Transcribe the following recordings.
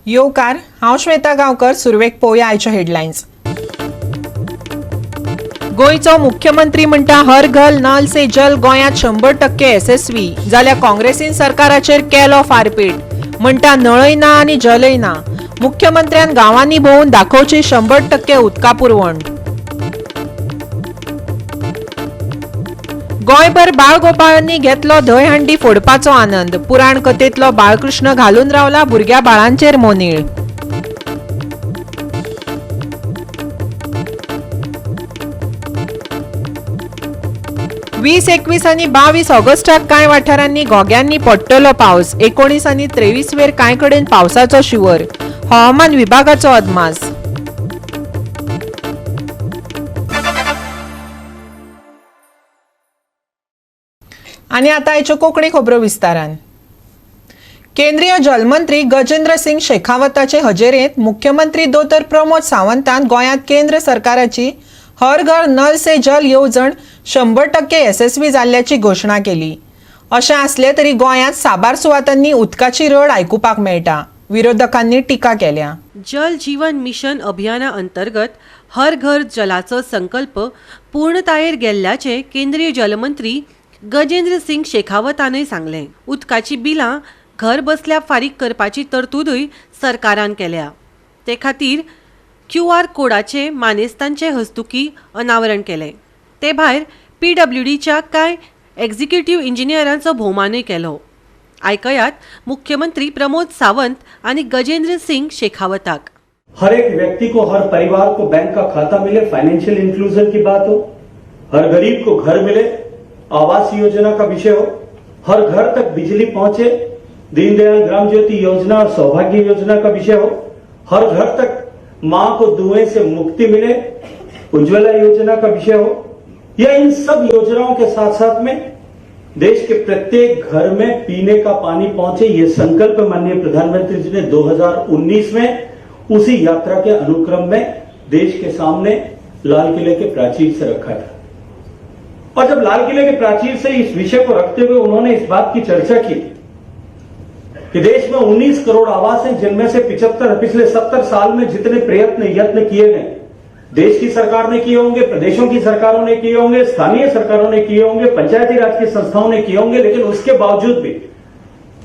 येवकार, हांव श्वेता गांवकर. सुरवेक पळोवया आयच्यो हेडलायन्स. गोंयचो मुख्यमंत्री म्हणटा हर घर नल से जल गोंयांत 100% येसस्वी, जाल्यार काँग्रेसीन सरकाराचेर केलो फारपेट. म्हणटा नळय ना आनी जलय ना. मुख्यमंत्र्यान गांवांनी भोंवून दाखोवची 100% उदका पुरवण. गोंयभर बाळगोपाळांनी घेतलो दहीहंडी फोडपाचो आनंद. पुराण कथेंतलो बाळकृष्ण घालून रावला भुरग्या बाळांचेर मोनीळ. 20, 21 आनी 22 ऑगस्टाक कांय वाठारांनी घोग्यांनी पडटलो पावस. 19 आनी 23 वेर कांय कडेन पावसाचो शिंवर, हवामान विभागाचो अदमास. आनी आतां आयच्यो कोंकणी खबरो विस्तारान. केंद्रीय जलमंत्री गजेंद्र सिंग शेखावताचे हजेरेंत मुख्यमंत्री दोतोर प्रमोद सावंतान गोंयांत केंद्र सरकाराची हर घर नल से जल येवजण 100% येसस्वी जाल्ल्याची घोशणा केली. अशें आसलें तरी गोंयांत साबार सुवातांनी उदकाची रड आयकुपाक मेळटा. विरोधकांनी टिका केल्या. जल जीवन मिशन अभियाना अंतर्गत हर घर जलाचो संकल्प पूर्णतायेर गेल्ल्याचे केंद्रीय जलमंत्री गजेंद्र सिंग शेखावतानय सांगलें. उदकाची बिलां घर बसल्या फारीक करपाची तरतुदूय सरकारान केल्या. ते खातीर क्यू आर कोडाचे मानेस्तांचे हस्तुकी अनावरण केलें. ते भायर पीडब्ल्यूडीच्या कांय एक्झिक्युटीव इंजिनियरांचो भोवमानूय केलो. आयकयात मुख्यमंत्री प्रमोद सावंत आनी गजेंद्र सिंग शेखावताक. हर एक व्यक्ति को, हर परिवार को बैंक का खाता मिले, फाइनेंशियल इंक्लूजन की बात हो, हर गरीब को घर मिले, आवास योजना का विषय हो, हर घर तक बिजली पहुंचे, दीनदयाल ग्राम ज्योति योजना और सौभाग्य योजना का विषय हो, हर घर तक मां को धुएं से मुक्ति मिले, उज्ज्वला योजना का विषय हो, या इन सब योजनाओं के साथ साथ में देश के प्रत्येक घर में पीने का पानी पहुंचे, ये संकल्प माननीय प्रधानमंत्री जी ने 2019 में उसी यात्रा के अनुक्रम में देश के सामने लाल किले के प्राचीर से रखा था. और जब लाल किले के प्राचीर से इस विषय को रखते हुए उन्होंने इस बात की चर्चा की कि देश में 19 करोड़ आवास हैं, जिनमें से 75, पिछले 70 साल में जितने प्रयत्न यत्न किए गए, देश की सरकार ने किए होंगे, प्रदेशों की सरकारों ने किए होंगे, स्थानीय सरकारों ने किए होंगे, पंचायती राज की संस्थाओं ने किए होंगे, लेकिन उसके बावजूद भी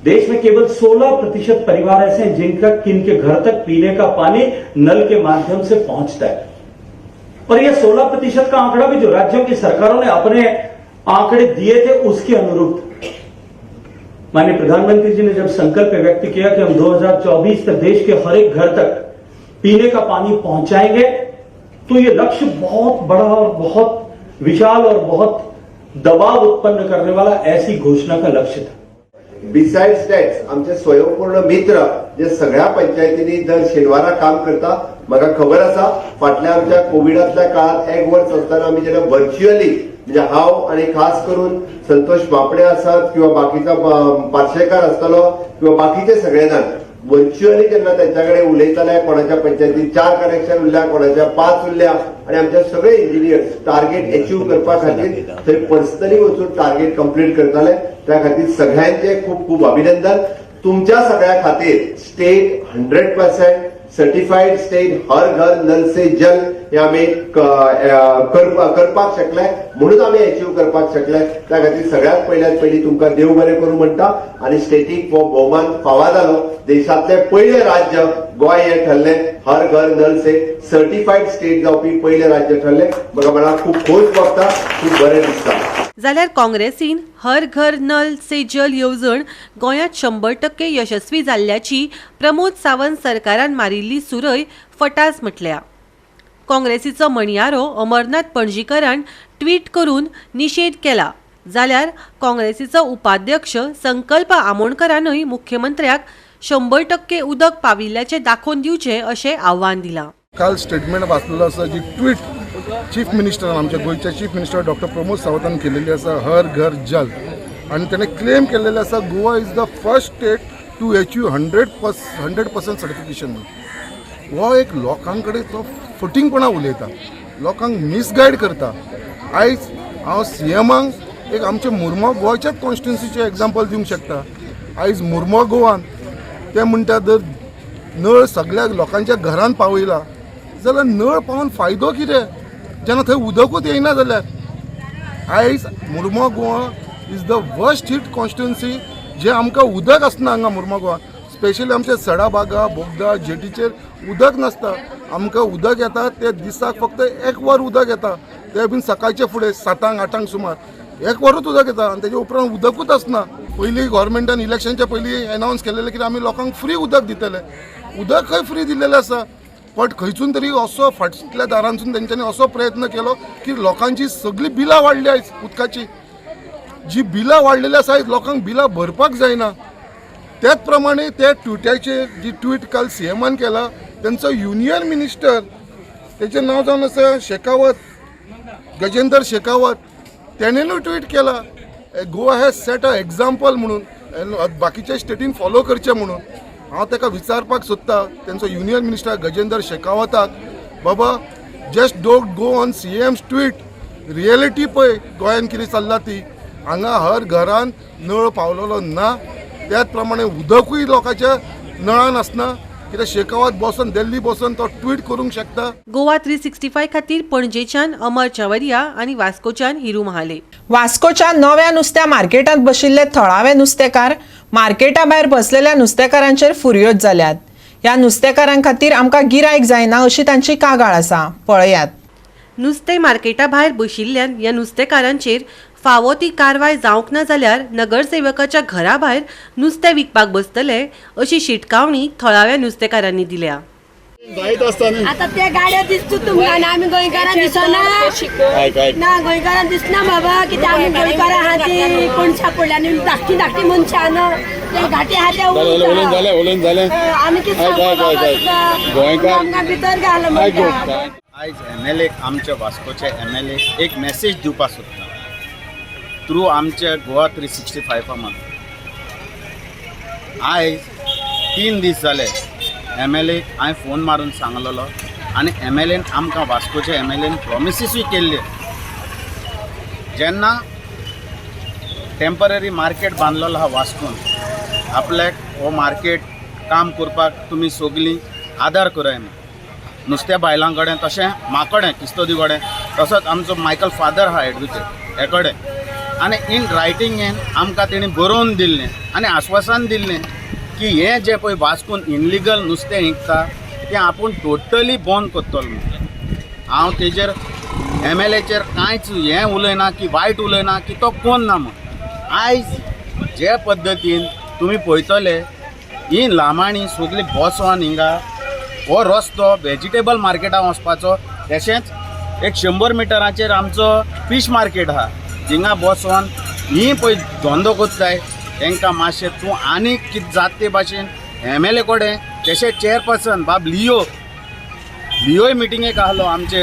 देश में केवल 16% परिवार ऐसे हैं जिनका किनके घर तक पीने का पानी नल के माध्यम से पहुंचता है. और यह 16% का आंकड़ा भी जो राज्यों की सरकारों ने अपने आंकड़े दिए थे, उसके अनुरूप था. माननीय प्रधानमंत्री जी ने जब संकल्प व्यक्त किया कि हम 2024 तक देश के हर एक घर तक पीने का पानी पहुंचाएंगे, तो ये लक्ष्य बहुत बड़ा और बहुत विशाल और बहुत दबाव उत्पन्न करने वाला ऐसी घोषणा का लक्ष्य था. बिसायड्स that, आमचे स्वयंपूर्ण मित्र जे सगळ्या पंचायतींनी दर शेनवारा काम करता, म्हाका खबर आसा, फाटल्या आमच्या कोविडांतल्या काळात एक वर्स आसतना आमी जेन्ना व्हर्च्युअली, म्हणजे हांव आनी खास करून संतोष बापडे आसात किंवा बाकीचा पार्शेकार आसतलो किंवा बाकीचे सगळे जाण व्हर्च्युअली जेन्ना त्यांच्या कडेन उलयताले, कोणाच्या पंचायतीन चार कनेक्शन उरल्या, कोणाच्या पांच उरल्या आनी आमचे सगळे इंजिनियर्स टार्गेट अचीव करपा खातीर थंय पर्सनली वचून टार्गेट कंप्लीट करताले. त्या खातीर सगळ्यांचे खूब खूब अभिनंदन. तुमच्या सगळ्या खातीर स्टेट 100% सर्टिफाईड स्टेट हर घर नल से जल हे आमी करपाक शकले, म्हणून आमी अचीव करपाक शकले. त्या खातीर सगळ्यात पयल्यात पयलीं तुमकां देव बरें करूं म्हणटा आनी स्टेटीक हो भोवमान फावा जालो. देशांतलें पयलें राज्य गोंय हें ठरलें. हर घर नल से सर्टिफाईड स्टेट जावपी पयलें राज्य ठरलें. म्हाका मनाक खूब खोस भोगता, खूब बरें दिसता. जाल्यार काँग्रेसीन हर घर नल से जल येवजण गोंयांत 100% यशस्वी जाल्ल्याची प्रमोद सावंत सरकारान मारिल्ली सुरय फटास म्हटल्या. काँग्रेसीचो म्हणयारो अमरनाथ पणजीकरान ट्वीट करून निशेध केला, जाल्यार काँग्रेसीचो उपाध्यक्ष संकल्प आमोणकरानूय मुख्यमंत्र्याक 100% उदक पाविल्ल्याचें दाखोवन दिवचें अशें आव्हान दिलां. काल स्टेटमेंट वाचलेलो आसा, जी ट्वीट चीफ मिनिस्टरान, आमच्या गोंयच्या चीफ मिनिस्टर डॉक्टर प्रमोद सावंतान केलेली आसा, हर घर जल, आनी तेणें क्लेम केल्लेलें आसा, Goa is the first state to achieve 100% certification म्हणून. हो एक लोकां कडेन तो फटींगपणां उलयता, लोकांक मिसगायड करता. आयज हांव सीएमाक एक आमच्या मुरमो गोंयच्याच कॉन्स्टिट्युन्सीचें एग्जाम्पल दिवंक शकता. आयज मुरमो गोवान ते म्हणटा, दर नळ सगळ्या लोकांच्या घरान पावयला जाल्यार नळ पावोवन फायदो कितें जेन्ना थंय उदकूच येयना जाल्यार. आयज Mormugao is the worst hit constituency, जे आमकां उदक आसना हांगा मुर्मो स्पेशली आमच्या सडा बागा बोगदा जेटीचेर उदक नासता. आमकां उदक येता ते दिसाक फक्त एक वर उदक येता, ते बीन सकाळचे फुडें 7-8 आठांक सुमार एक वरूच उदक येता आनी तेजे उपरांत उदकूच आसना. पयलीं गव्हर्मेंटान इलेक्शनच्या पयलीं एनावन्स केलेलें की आमी लोकांक फ्री उदक दितले, उदक खंय फ्री दिल्लेलें आसा, बट खंयसून तरी असो फाटल्या दारांसून तेंच्यांनी असो प्रयत्न केलो की लोकांची सगळीं बिलां वाडली आयज उदकाची, जी बिलां वाडलेली आसा आयज लोकांक बिलां भरपाक जायना. त्याच प्रमाणे त्या ट्विटाचेर जी ट्वीट काल सीएमान केला, तेंचो युनियन मिनिस्टर तेचें नांव जावन आसा शेखावत, गजेंद्र शेखावत, तेणेनूय ट्वीट केला Goa has set a example म्हणून, बाकीच्या स्टेटीन फॉलो करचें म्हणून. हांव ताका विचारपाक सोदता तेंचो युनियन मिनिस्टर गजेंद्र शेखावताक, बाबा just don't go on CM's tweet, reality पळय गोंयान कितें चल्ला ती. हांगा हर घरान नळ पावलेलो ना, त्याच प्रमाणे उदकूय लोकांच्या नळान आसना. कित्याक शेखावत बसून दिल्ली बसून तो ट्वीट करूंक शकता. गोवा 365 खातीर पणजेच्यान अमर चावरिया आनी वास्कोच्यान हिरू महाले. वास्कोच्या नव्या नुस्त्या मार्केटांत बशिल्ले थळावे नुस्तेकार मार्केटा भायर बसलेल्या नुस्तेकारांचेर फुरयोज जाल्यात. ह्या नुस्तेकारां खातीर आमकां गिरायक जायना अशी तांची कागाळ आसा. पळयात. नुस्तें मार्केटा भायर बशिल्ल्यान ह्या नुस्तेकारांचेर फावो ती कारवाय जावंक ना जाल्यार नगरसेवकाच्या घरा भायर नुस्तें विकपाक बसतले अशी शिटकावणी थळाव्या नुस्तेकारांनी दिल्या. आता ते गाड्यो दिसता तुमकां आनी आमी गोंयकारां दिसना ना, गोंयकारां दिसना बाबा, कित्याक आमी गोंयकारां आहा ती कोण पडल्या आनी धाकटी धाकटी मनशां न्हू ते घाटे आहा ते आमी कितें सांगू बाबा तुका, आमकां भितर घाल म्हणटा. आयज एमएलए आमच्या वास्कोचे एमएलए एक मॅसेज दिवपाक सोदता थ्रू आमच्या गोवा 365 मार्फत. आयज 3 दीस जाले एमएलए हांवें फोन मारून सांगलेलो आनी एमएलएन आमकां वास्कोचे एमएलएन प्रोमिसीसूय केल्ले. जेन्ना टेम्पररी मार्केट बांदलेलो आहा वास्कोन, आपल्याक हो मार्केट काम करपाक तुमी सगळीं आदार कराय म्हूण नुस्त्या बायलां कडेन तशें म्हाकडेन किस्तोदी कडेन तसोच आमचो मायकल फादर आहा एडवोकेट हे कडेन आनी इन रायटिंगेन आमकां तेणी बरोवन दिल्लें आनी आश्वासन दिल्लें की हें जें पळय वास्कोन इनलिगल नुस्तें विकता तें आपूण टोटली बंद करतलो म्हणून. हांव तेजेर एमएलएचेर कांयच हें उलयना की वायट उलयना की तो कोण ना म्हूण. आयज जे पद्दतीन तुमी पळयतले ही लामाणी सगळी बसोन हिंगा हो रस्तो वेजिटेबल मार्केटाक वचपाचो, तशेंच एक 100 मिटराचेर आमचो फीश मार्केट आहा, थिंगा बसोन ही पळय धंदो करताय तांकां मातशें तूं आनीक कितें जाता ते भाशेन एमएलए कडेन तशेंच चेअरपर्सन बाब लियो लियोय मिटिंगेक आहलो आमचे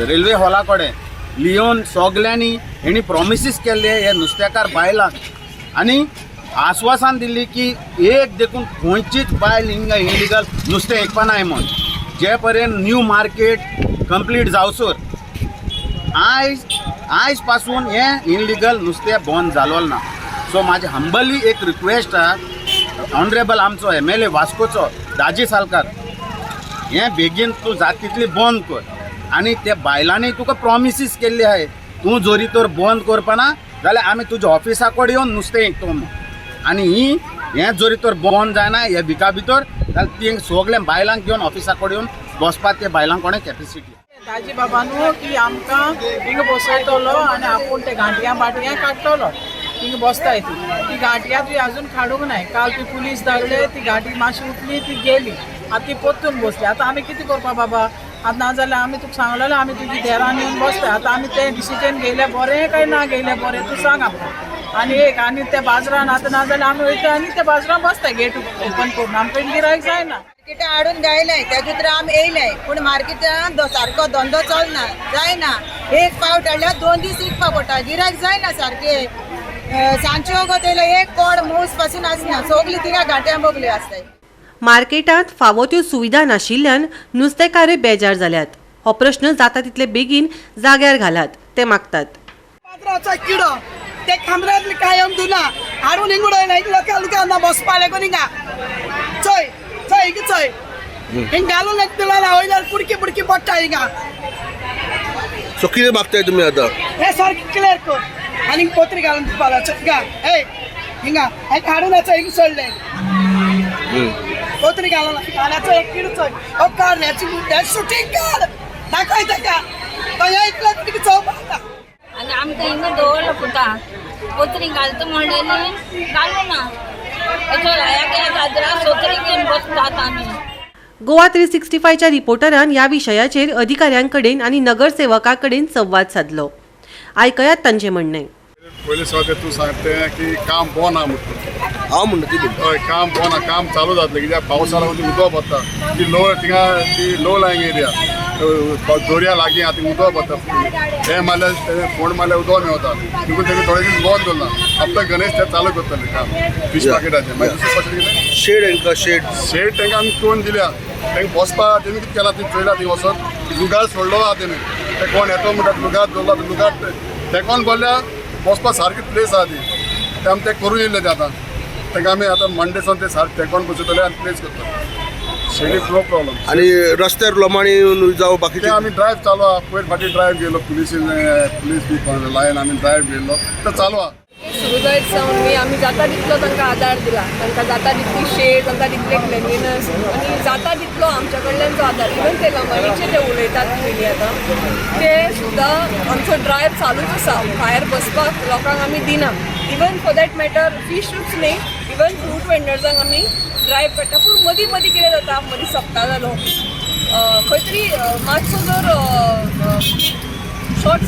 रेल्वे हॉला कडेन. लियोन सगल्यांनी हेणी प्रोमिसीस केल्ले हे नुस्तेकार बायलांक आनी आश्वासन दिल्ली की एक देखून खंयचीच बायल हिंगा इलिगल नुस्तें विकपा नाय म्हूण जे पर्यंत न्यू मार्केट कंप्लीट जावसर. आयज आयज पासून हें इलिगल नुस्तें बंद जालोल ना. सो म्हाजी हंबली एक रिक्वेस्ट आहा ऑनरेबल आमचो एमएलए वास्कोचो दाजी सालकार, हें बेगीन तूं जाता तितली बंद कर आनी त्या बायलांनी तुका प्रोमिसीस केल्ली आहाय तूं जरी तर बंद करपाना जाल्यार आमी तुज्या ऑफिसा कडेन येवन नुस्तें विकतो म्हूण. आनी ही हें जरी तर बंद जायना ह्या विका भितर जाल्यार ती सगळ्या बायलांक घेवन ऑफिसा कडेन येवन बसपाक त्या बायलां कोणें कॅपेसिटी. दाजी बाबा न्हू की आमकां हिंगा बसयतलो आनी आपूण ते गांठयां बाटयां काडटलो. हिंगा बसताय ती ती गांठयां तुवें अजून काडूंक नाय. काल ती पुलीस धाडले, ती गांठी मातशी उठली, ती गेली, आतां ती परतून बसली. आतां आमी कितें करपा बाबा? आतां नाजाल्यार आमी तुका सांगलेलें आमी तुजी देरान येवन बसता. आतां आमी तें डिसिजन घेयलें बरें काय ना घेयलें बरें तूं सांग आमकां. आनी एक आनी त्या बाजरान आतां नाजाल्यार आमी वयता आनी त्या बाजरान बसता गेट ओपन करून, आमकां गिरायक जायना. मार्केटां हाडून गायलाय त्या भितर आमी येयलाय, पूण मार्केटान सारको धंदो चलना जायना. एक पावट हाडल्यार 2 दीस विकपा पडटा, गिरायक जायना सारकें. सांजचे वगत येयल्यार एक कोड मूस पासून आसना, सगळी थिंगा घाट्यां बोगल्यो आसताय. मार्केटांत फावो त्यो सुविधा नाशिल्ल्यान नुस्तेकारय बेजार जाल्यात. हो प्रश्न जाता तितले बेगीन जाग्यार घालात ते मागतात. पात्राचा किडो ते खांबऱ्यातली कायम धुना हाडून हिंग उडयना. लोकां लोकांना बसपा लागून हिंगा चोय चोय हिंगा चोय, हिंग घालून दिला वयल्यान पुडकी पुडकी पडटा हिंगा. सो कितें मागताय तुमी आतां? हे सारकें क्लियर कर आनी पत्री घालून दिवपा. हिंगा ए हिंगा हे काडून चोय, हिंग सोडले पत्री घालून घाल्याचो एक किड चोय. हो काड शुटींग काड दाखय ताका, तो इतलो तुका चोवपा. आनी आमकां हिंगा दवरलो पुता पत्री घालता म्हणलेली घालू ना. गोवा 365च्या रिपोर्टरान ह्या विशयाचेर अधिकाऱ्यांकडेन आनी नगरसेवकाकडेन संवाद सादलो. आयकयात तांचें म्हणणें. पयले सुवातेर तूं सांगता की काम बोना म्हणटा. हांव म्हणटा कितें? हय, काम बोना, काम चालू जातलें कित्याक पावसा लागून ती उदक पडटा. ती लो थिंगा ती लो लायंग एरिया, दर्या लागीं आहा, ती उदक पडटा. हें मारल्यार तेणें फोंड मारल्यार उदक मेवता, देखून तेणें थोडे दीस बंद दवरलां. आपलो गणेश ते चालू करतले काम फीश मार्केटाचें. मागीर दुसरें क्वेश्चन कितें? शेड हेंकां शेड शेड तांकां आमी करून दिल्या, तांकां बसपा तेणी कितें केलां ती चोयला. थंय वचत लुगार सोडलो आहा तेणी, ते कोण येतो म्हणटा लुगार दवरला, लुगार तेकोन बोल्ल्या बसपा सारकी प्लेस आहा ती. ते आमी ते करून येयले ते आतां तांकां आमी आतां मंडे सावन ते सारके तेकोन बसयतले आनी प्लेस करतले. शेडीक नो प्रॉब्लम. आनी रस्त्यार लोमाणी जावं बाकीचे ते आमी ड्रायव्ह चालू आहा. पयर फाटीं ड्रायव्ह गेलो, पुलीस पुलीस बी लायन आमी ड्रायव्ह गेल्लो तो चालू आहा. सुरू जायत सावन न्ही आमी जाता तितलो तांकां आदार दिला, तांकां जाता तितली शेड, तांकां तितले क्लिनलीनस आनी जाता तितलो आमच्या कडल्यान जो आदार. इवन ते लमाणीचे ते उलयतात पयलीं आतां ते सुद्दां आमचो ड्रायव्ह चालूच आसा. भायर बसपाक लोकांक आमी दिना. इवन फॉर that matter फिशूच न्ही, इवन फ्रूट वेंडर्सांक आमी ड्रायव्ह काडटा. पूण मदीं मदीं कितें जाता, मदीं सप्ता जालो खंय तरी मातसो जर शॉर्ट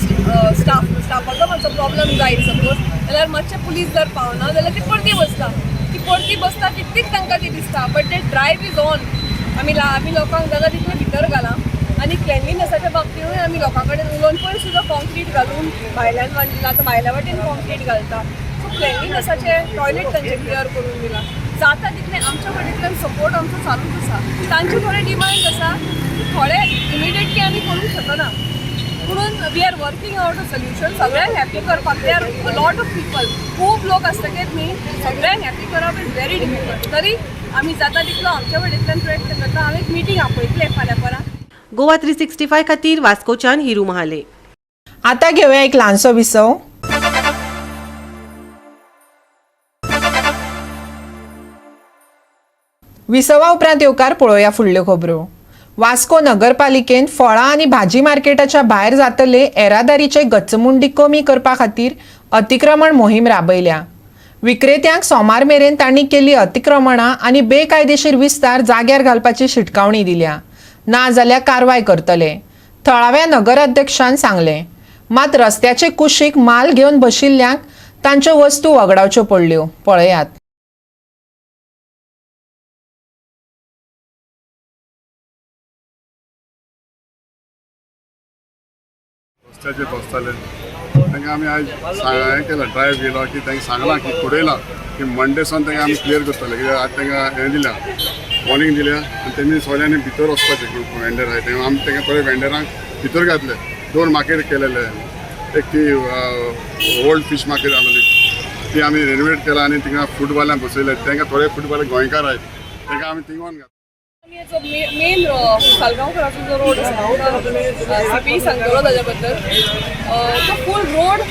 स्टाफाचो मातसो प्रॉब्लम जायत सपोज जाल्यार मातशे पुलीस जर पावना जाल्यार ती परती बसता, ती परती बसता तितलीच तांकां ती दिसता. बट ते ड्रायव्ह is on. आमी आमी लोकांक जाता तितलें भितर घालां आनी क्लेनलीनसाच्या बाबतींतूय आमी लोकां कडेन उलोवन पयर सुद्दां कॉन्क्रीट घालून भायल्यान आतां भायल्या वाटेन कॉन्क्रीट घालता. सो क्लेनलीनसाचें टॉयलेट तांचें क्लियर करून दिलां. जाता तितलें आमच्या कडेंतल्यान सपोर्ट आमचो चालूच आसा. तांचे थोडे डिमांड आसा, थोडे इमिडिएटली आमी करूंक शकना, म्हणून we are working out a solution. सगळ्यांक हॅपी करपाक they are a lot of people, खूब लोक आसतकीर न्ही सगळ्यांक हॅपी करप is very difficult. तरी आमी जाता तितलो आमच्या वटेंतल्यान प्रयत्न करता. हांव एक मिटींग आपयतले फाल्यां परां. गोवा 365 खातीर वास्कोच्यान हिरू महाले. आता घेऊया एक ल्हानसो विसव. विसवा उपरांत येवकार पळोवया फुडल्यो खबरो. वास्को नगरपालिकेन फळां आनी भाजी मार्केटाच्या भायर जातले येरादारीचे गच्चमुंडी कमी करपा खातीर अतिक्रमण मोहीम राबयल्या. विक्रेत्यांक सोमार मेरेन तांणी केल्ली अतिक्रमणां आनी बेकायदेशीर विस्तार जाग्यार घालपाची शिटकावणी दिल्या, ना जाल्यार कारवाय करतले, थळाव्या नगराध्यक्षान सांगलें. मात रस्त्याचे कुशीक माल घेवन बशिल्ल्यांक तांच्यो वस्तू वगडावच्यो पडल्यो. पळयात. रस्त्याचेर बसताले तांकां आमी आयज हें केलां, ड्रायव्ह गेलो की तांकां सांगलां की खुडयलां की मंडे सावन तांकां आमी क्लियर करतले. कित्याक आज तांकां हें दिल्या, वॉर्निंग दिल्या आनी तेमी सगळ्यांनी भितर वचपाचें वेंडर आहाय तें आमी तांकां थोडे वेंडरांक भितर घातले. दोन मार्केट केलेले, एक ती ओल्ड फीश मार्केट आसलेली ती आमी रेनोवेट केला आनी थिंगा फुटबॉलांक बसयले. तांकां थोडे फुटबॉल गोंयकार आहाय तांकां आमी थिंगोन घातले. जो मेन सालगांवकराचो जो रोड आसा सीपी सांगतलो ताज्या बद्दल, तो फूल रोड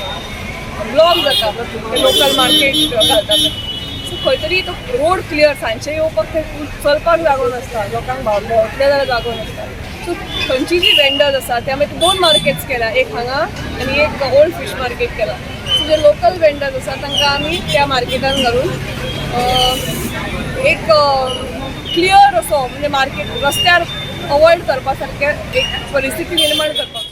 ब्लॉक जाता लोकल मार्केट घालता. सो खंय तरी तो रोड क्लियर सांजचे येवपाक थंय चलपाक जागो नासता, लोकांक भोंवतले जाल्यार जागो नासता. सो थंयची जी वेंडर्स आसा ते आमी दोन मार्केट्स केल्या, एक हांगा आनी एक ओल्ड फीश मार्केट केला. सो जे लोकल वेंडर्स आसा तांकां आमी त्या मार्केटान घालून एक क्लियर असो म्हणजे मार्केट रस्त्यार अवॉयड करपा सारकें एक परिस्थिती निर्माण करपाक.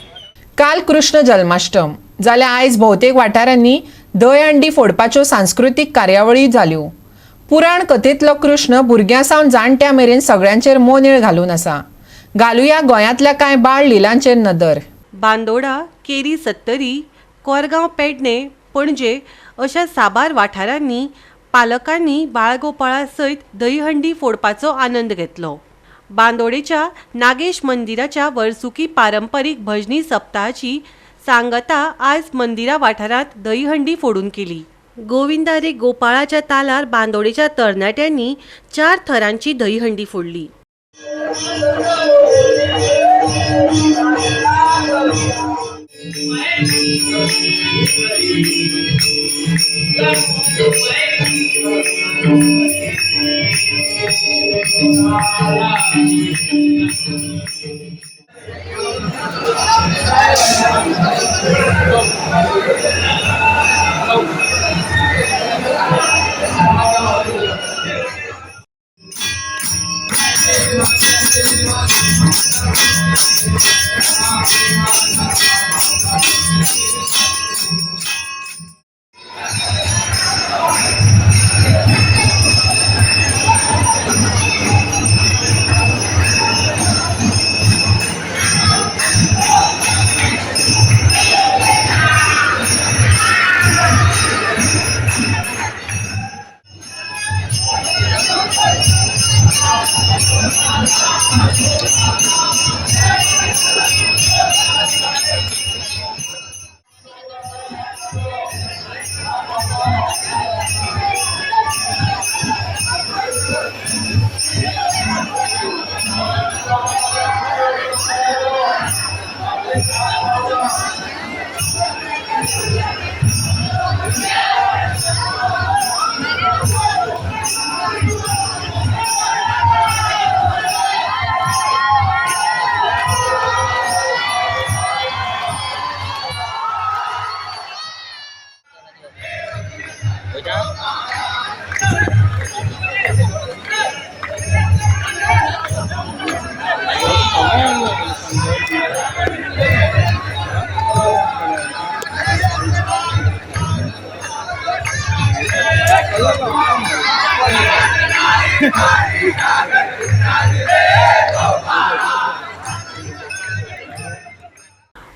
काल कृष्ण जन्माष्टम जाल्यार आयज भोवतेक वाठारांनी दही अंडी फोडपाच्यो सांस्कृतीक कार्यावळी जाल्यो. पुराण कथेंतलो कृष्ण भुरग्यां सावन जाणट्यां मेरेन सगळ्यांचेर मोनेळ घालून आसा. घालुया गोंयांतल्या कांय बाळ लिलांचेर नदर. बांदोडा, केरी सत्तरी, कोरगांव, पेडणे, पणजे अशा साबार वाठारांनी पालकांनी बाळगोपाळा सयत दहीहंडी फोडपाचो आनंद घेतलो. बांदोडेच्या नागेश मंदिराच्या वर्सुकी पारंपरीक भजनी सप्ताहाची सांगता आज मंदिरा वाठारांत दहीहंडी फोडून केली. गोविंदा रे गोपाळाच्या तालार बांदोडेच्या तरणाट्यांनी 4 थरांची दहीहंडी फोडली.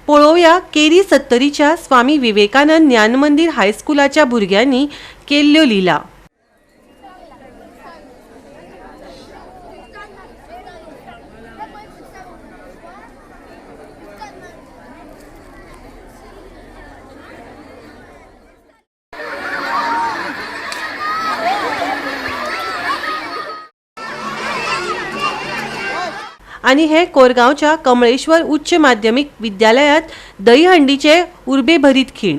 पळोवया केरी सत्तरीच्या स्वामी विवेकानंद ज्ञानमंदिर हायस्कुलाच्या भुरग्यांनी केल्ल्यो लीला. आनी हे कोरगांवच्या कमळेश्वर उच्च माध्यमिक विद्यालयात दहीहंडीचे उर्बेभरीत खीण.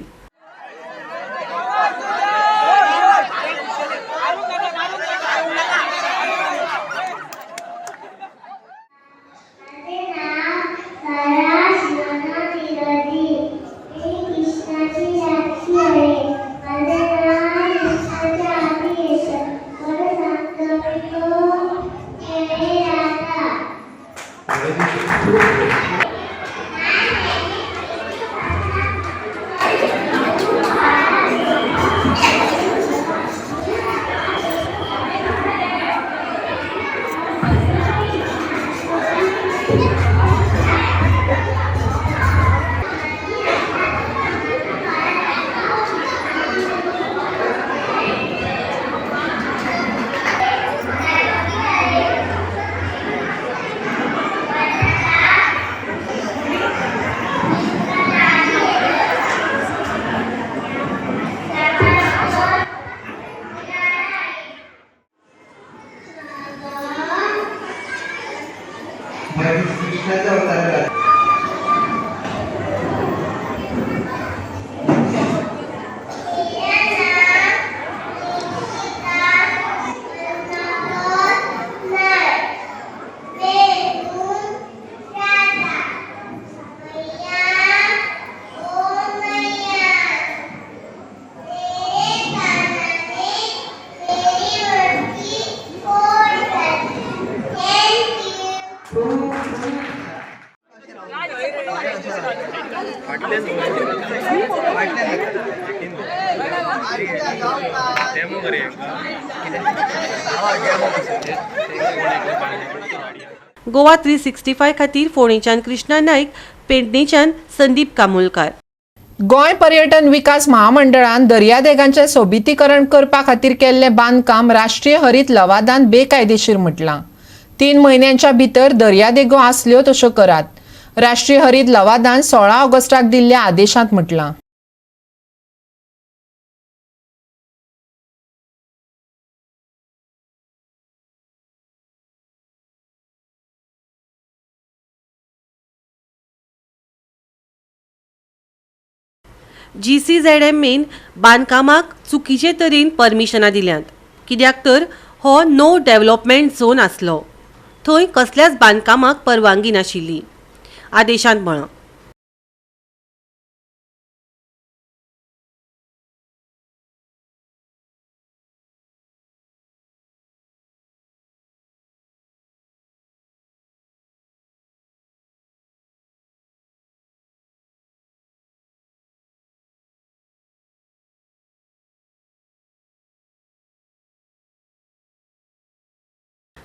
गोवा 365 खातीर फोंडेच्यान कृष्णा नाईक, पेडणेच्यान संदीप कामोलकार. गोंय पर्यटन विकास महामंडळान दर्यादेगांचें सोबितीकरण करपा खातीर केल्लें बांदकाम राष्ट्रीय हरीत लवादान बेकायदेशीर म्हटलां. 3 म्हयन्यांच्या भितर दर्यादेगो आसल्यो तश्यो करात, राष्ट्रीय हरीत लवादान 16 ऑगस्टाक दिल्ल्या आदेशांत म्हटलां. जीसीझेडएमएन बांदकामाक चुकीचे तरेन परमिशनां दिल्यांत, कित्याक तर हो नो डेव्हलपमेंट झोन आसलो, थंय कसल्याच बांदकामाक परवानगी नाशिल्ली, आदेशांत म्हळां.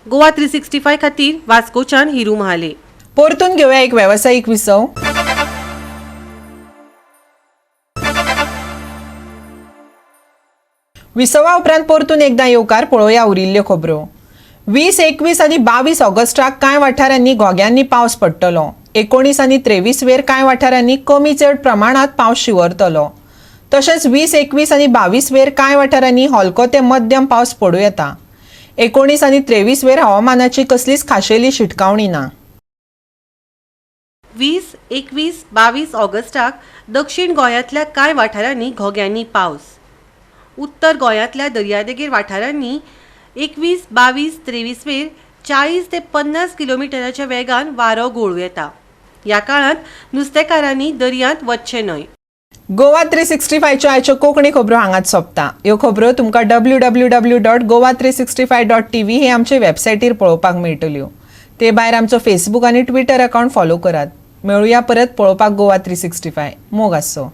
गोवा 365 खातीर वास्कोच्यान हिरू महाले. परतून घेवया एक वेवसायीक विसव. विसवा उपरांत परतून एकदा येवकार पळोवया उरिल्ल्यो खबरो. 20, 21 आनी 22 ऑगस्टाक कांय वाठारांनी घोग्यांनी पावस पडटलो. 19 आनी 23 वेर कांय वाठारांनी कमी चड प्रमाणांत पावस शिंवरतलो. तशेंच 20, 21 आनी 22 वेर कांय वाठारांनी हलको ते मध्यम पावस पडूं येता. 19 आनी 23 वेर हवामानाची कसलीच खाशेली शिटकावणी ना. 20, 21, 22 ऑगस्टाक दक्षिण गोंयांतल्या कांय वाठारांनी घोग्यांनी पावस. उत्तर गोंयांतल्या दर्यादेगेर वाठारांनी 21, 22, 23 वेर 40 ते 50 किलोमिटराच्या वेगान वारो घोळूं येता. ह्या काळांत नुस्तेकारांनी दर्यांत वचचें न्हय. गोवा 365च्यो आयच्यो कोंकणी खबरो हांगाच सोंपता. ह्यो खबरो तुमकां www.goa365.tv हे आमचे वेबसायटीर पळोवपाक मेळटल्यो. ते भायर आमचो फेसबूक आनी ट्विटर अकावंट फॉलो करात. मेळुया परत पळोवपाक गोवा 365. मोग आसचो.